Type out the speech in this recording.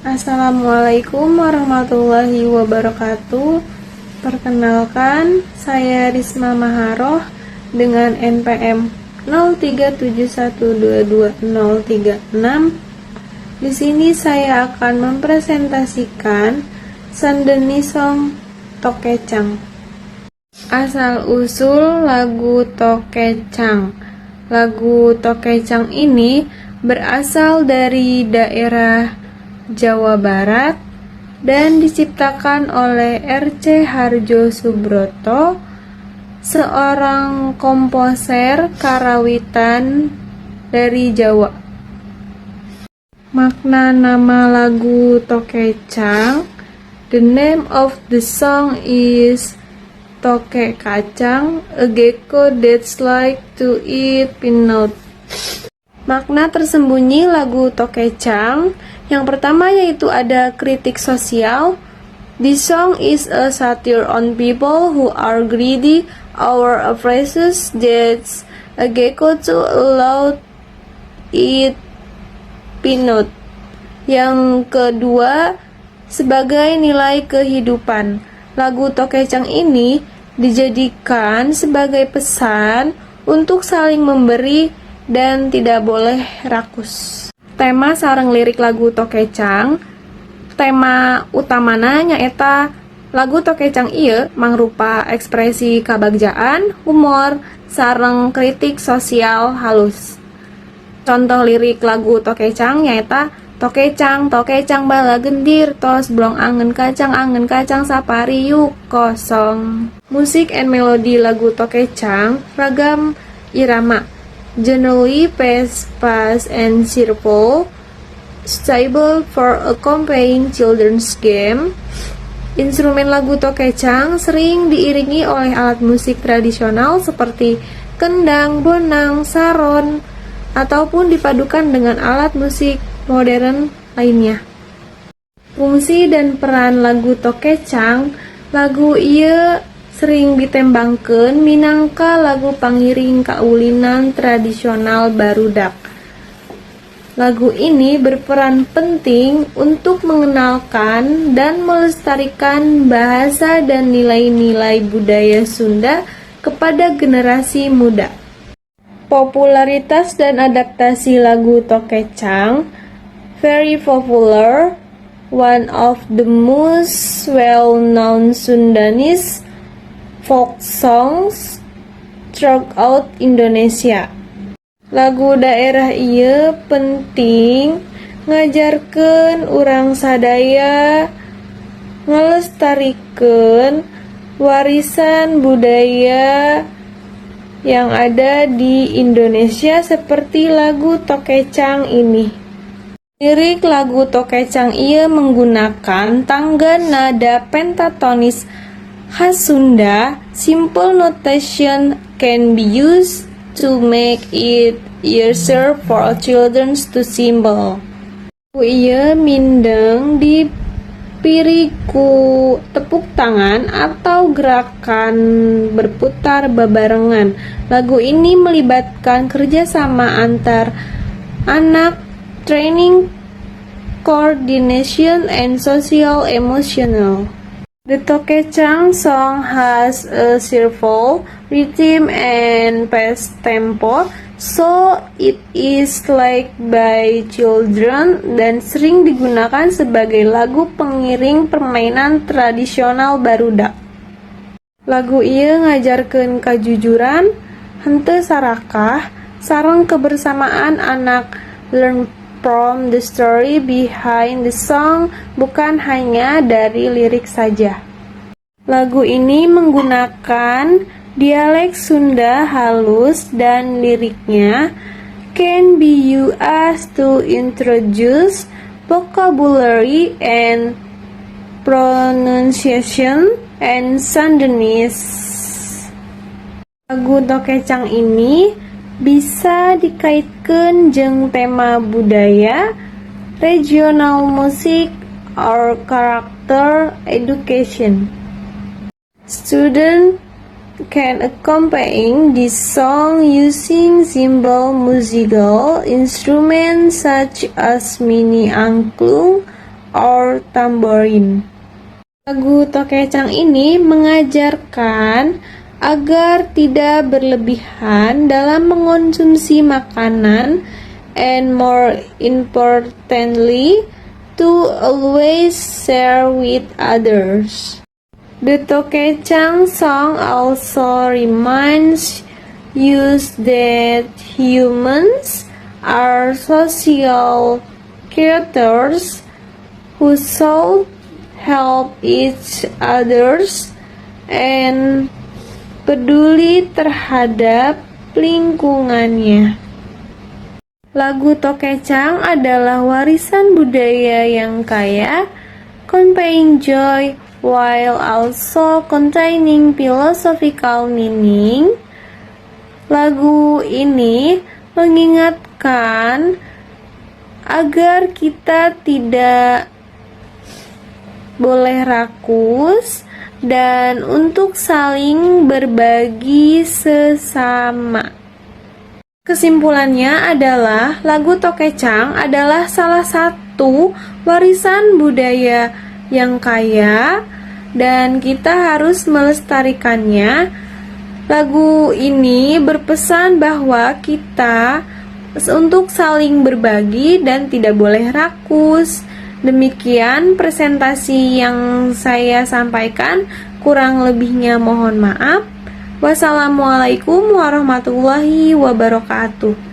Assalamualaikum warahmatullahi wabarakatuh. Perkenalkan, saya Risma Maharoh dengan NPM 037122036. Di sini saya akan mempresentasikan Sundanese Song Tokecang. Asal-usul lagu Tokecang. Lagu Tokecang ini berasal dari daerah Jawa Barat dan diciptakan oleh R.C. Harjo Subroto, seorang komposer karawitan dari Jawa. Makna nama lagu Tokecang. The name of the song is Toke Kacang, a gecko that's like to eat peanut. Makna tersembunyi lagu Tokecang yang pertama yaitu ada kritik sosial. This song is a satire on people who are greedy or avaricious, that's a gecko to allow eat peanut. Yang kedua, sebagai nilai kehidupan. Lagu Tokecang ini dijadikan sebagai pesan untuk saling memberi dan tidak boleh rakus. Tema sareng lirik lagu Tokecang. Tema utamana nyaeta lagu Tokecang ieu mangrupa ekspresi kabagjaan, humor, sareng kritik sosial halus. Contoh lirik lagu Tokecang nyaeta "Tokecang, tokecang balagendir tos blong angen kacang sapariuk kosong". Music and melody lagu Tokecang, ragam irama. Generally fast, fast and cheerful, suitable for accompanying children's game. Instrumen lagu Tokecang sering diiringi oleh alat musik tradisional seperti kendang, bonang, saron, ataupun dipadukan dengan alat musik modern lainnya. Fungsi dan peran lagu Tokecang. Lagu ieu sering ditembangkeun minangka lagu pangiring kaulinan tradisional barudak. Lagu ini berperan penting untuk mengenalkan dan melestarikan bahasa dan nilai-nilai budaya Sunda kepada generasi muda. Popularitas dan adaptasi lagu Tokecang. Very popular, one of the most well-known Sundanese folk songs throughout Indonesia. Lagu daerah ieu penting ngajarkeun urang sadaya ngalestarikeun warisan budaya yang ada di Indonesia seperti lagu Tokecang ini. Lirik lagu Tokecang ieu menggunakan tangga nada pentatonis khas Sunda. Simple notation can be used to make it easier for children to symbol. Lagu ieu mindeng dipirig ku tepuk tangan atau gerakan berputar babarengan. Lagu ini melibatkan kerjasama antar anak, training coordination and social emotional. The Tokecang song has a cheerful rhythm and fast tempo, so it is liked by children dan sering digunakan sebagai lagu pengiring permainan tradisional barudak. Lagu ieu ngajarkeun kajujuran, henteu sarakah, sareng kebersamaan. Anak learn from the story behind the song, bukan hanya dari lirik saja. Lagu ini menggunakan dialek Sunda halus dan liriknya can be used to introduce vocabulary and pronunciation and Sundanese. Lagu Tokecang ini bisa dikaitkan jeung tema budaya, regional music, or character education. Student can accompany this song using simple musical instruments such as mini angklung or tambourine. Lagu Tokecang ini mengajarkan agar tidak berlebihan dalam mengonsumsi makanan and, more importantly, to always share with others. The Tokecang song also reminds us that humans are social creatures who should help each others and peduli terhadap lingkungannya. Lagu Tokecang adalah warisan budaya yang kaya, conveying joy while also containing philosophical meaning. Lagu ini mengingatkan agar kita tidak boleh rakus dan untuk saling berbagi sesama. Kesimpulannya adalah lagu Tokecang adalah salah satu warisan budaya yang kaya dan kita harus melestarikannya. Lagu ini berpesan bahwa kita untuk saling berbagi dan tidak boleh rakus. Demikian presentasi yang saya sampaikan, kurang lebihnya mohon maaf. Wassalamualaikum warahmatullahi wabarakatuh.